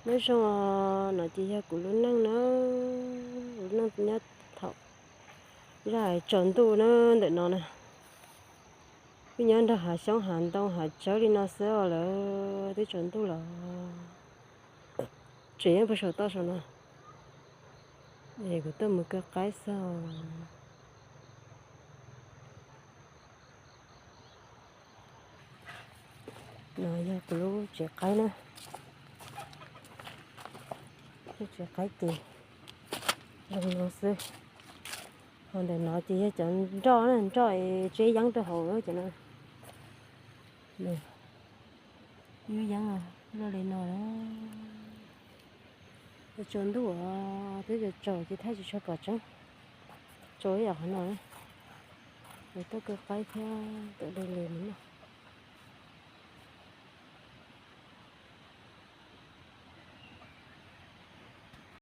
Nyob zoo, no ces yog kuv lub neej na, lub neej nyob thaum zaj tsaus ntuj na, ntawm no na. Peb nyob nrog hav xyoob hav ntoo hav tsawb li no xwb os lawm, twb tsaus ntuj los. Tsev yeej puag saum toj saum no, es kuv tuaj mus kaw qaib xwb os. No yog kuv lub tsev qaib na, lub tsev qaib ces zoo no xwb. Ho ntawm no ces yog cov nroj na, nroj es tseb yeeb rau hauv cov no. Yub yeeb luaj li no. Tsaus ntuj os, twb tsaus tsaus ces thiaj tsis tshua pom tseeb. Tsaus ib yam qhov no, es tuaj kaw qaib thiab tawm dej li no.